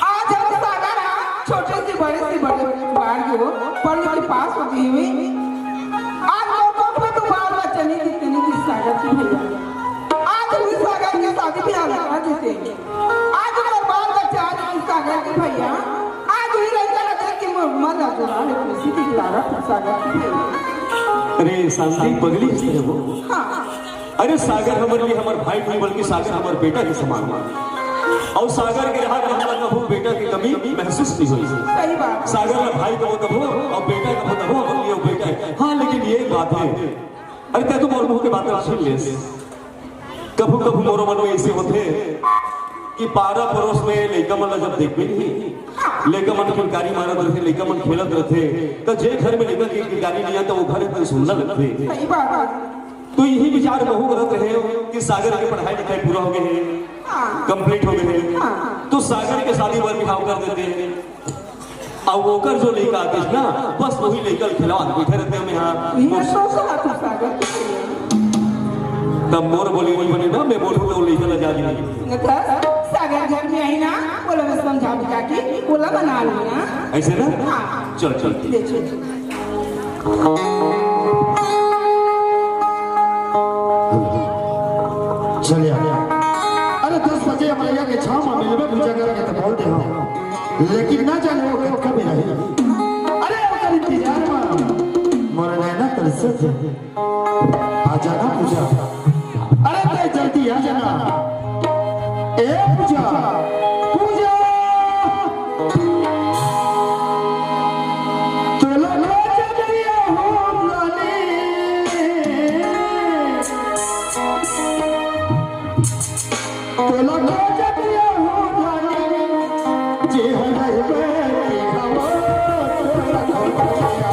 आज हम सारा ना छोटे से बड़े से बड़े बाढ़ जो पढ़ के पास हो गए हुए। आज मोर कोख में तो बाल बच्चा नहीं दिखते। कि सागर के भैया, आज भी सागर के शादी ब्याह लगा देते। आज मोर बाल बच्चा, आज भी सागर के भैया, आज भी लइका ला देख के मोर मन ला जुड़ा ले, खुशी के दुलारा सागर के भैया। अरे शांति पगली है वो। हाँ। अरे सागर हमर लिए हमर भाई नहीं, बल्कि सागर हमर बेटा के समान है। अउ सागर के रहत में हमला कभू बेटा के कमी महसूस नहीं होई। सही बात। सागर ला भाई कभू कभू अउ बेटा कभू कभू हमर लिए बेटा है। हाँ, लेकिन ये बात है, अरे तैं तो मोर मुंह के बात ला छीन लेस। कभू कभू मोरो मन में ऐसे होथे कि पारा परोस में लइका मन ला जब देखबे नहीं, लइका मन किलकारी मारत रथे, लइका मन खेलत रथे, त जे घर में लइका के किलकारी नहीं आय, त वो घर एकदम सुन्ना लगथे। सही बात है। तो यही विचार महूँ करत रहे कि सागर के पढ़ाई लिखाई पूरा हो गए है, हाँ। Complete हो गए है, हाँ। तो सागर के शादी बर बिहाव कर देते हैं। अब ओकर जो लइका आतिस ना, बस वही लइका ल खिलावत बइठे रहिथे हमें यहाँ। ये सोच रहा तू सागर। तब मोर बोली नहीं बने ना, मैं बोलूँ तो लइका ला जा नहीं। न तो सागर घर में आई ना, बोला मैं समझा बुझा के, बोला बना लो ना। ऐसे ना? हाँ। चल, चल। ले चल। चल यार। अरे दस बजे अमरैया के छाँव में मिलबे पूजा करके तो बोल दे हम। लेकिन ना जाने वो कब, कब रही। अरे ओकर इंतजार में मोर नैना तरसत हे। आ जाना पूजा। अरे तैं जल्दी आ जाना। ए पूजा, पूजा। तोला खोजत रहिया हो रानी। तोला खोजत रहिया हो रानी। जी हरे बेटी हवा, तोला खोजत रहिया।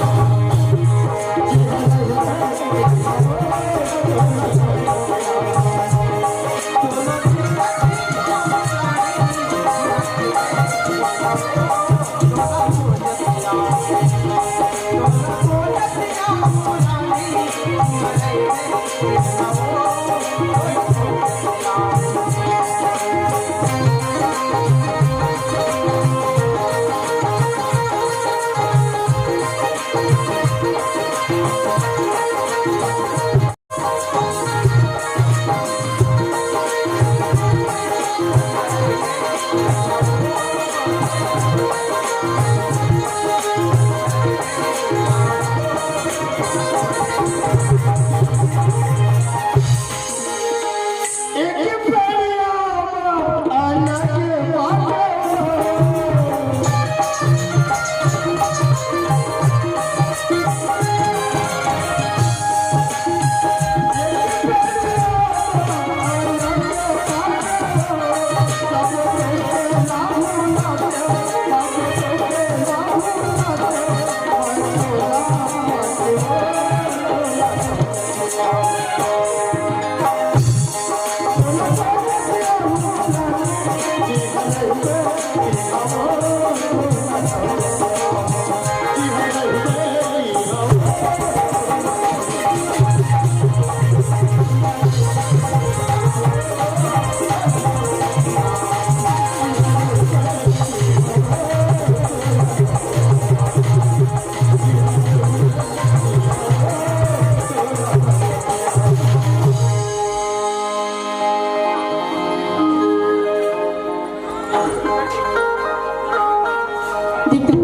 देख तो,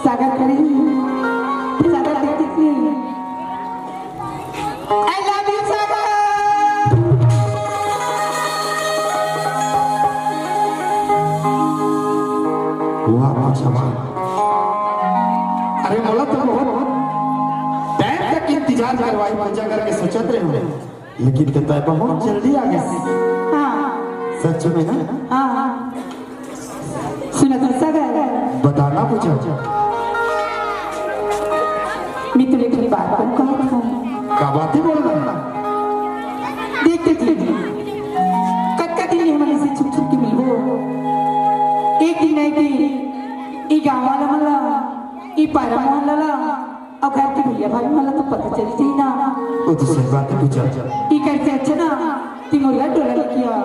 सागर खड़ी है। सागर देख कितनी। I love you, सागर। वाह, वाह, जवान। अरे, मोला तो बहुत टाइम तक इंतजार करवाई, पूजा करके सोचत रहे हो। लेकिन तो तय बहुत जल्दी आ गए। हाँ। सच में ना? हाँ, हाँ। सुना तो सागर। बताना पूछो। मैं तुझे एक बात कहूँ, कहूँ। का बात है बोल रहा? देख, देख, देख। कतका दिन ले हमन से छुप छुप के मिलबो। एक दिन नहीं कि ई गाँव वाला मन ला, ई पारा मोहल्ला ला, अउ घर के भैया भाई मन ला तो पता चली जाही ना। वो तो सही बात है पूजा। इकर से अच्छा ना, तिमोरिया टोला लेके आ।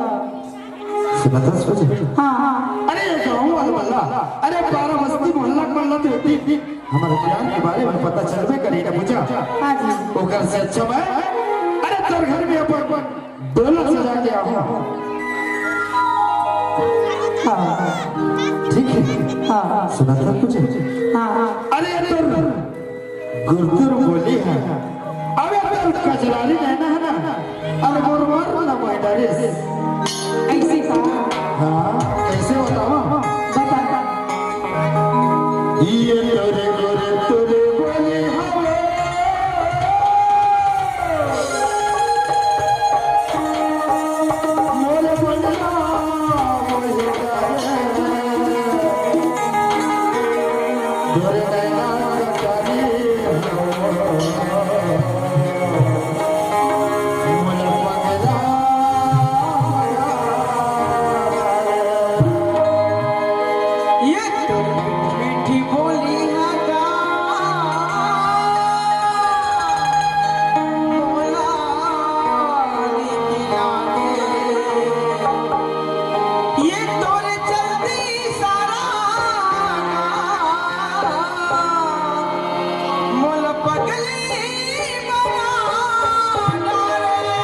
सुना दस बजे। हाँ, हाँ। अरे ये गाँव वाला मल्ला, अरे पारा बस्ती मोहल्ला के मल्ला तो होती, हमारे प्यार के बारे में पता चलबे करी ना पूजा। हाँ जी। ओकर से अच्छा मैं, अरे तोर घर में अपन डोला सजा के आऊं। हाँ, ठीक है। हाँ, हाँ। सुना था तुझे? हाँ, हाँ। अरे, तोर गुरतुर बोली है। अबे, तोर कजरारी नैना है ना? अरे, मोर मर ना मोहि डरिस। ऐसी बात। हाँ, कैसे बताओ? बता। ये तोरे गुरतुर बोली हवे। ये तो मीठी बोली है गा, मोला नीक लागे। ये तोरे चलती सारा मोला पगली बना डारे।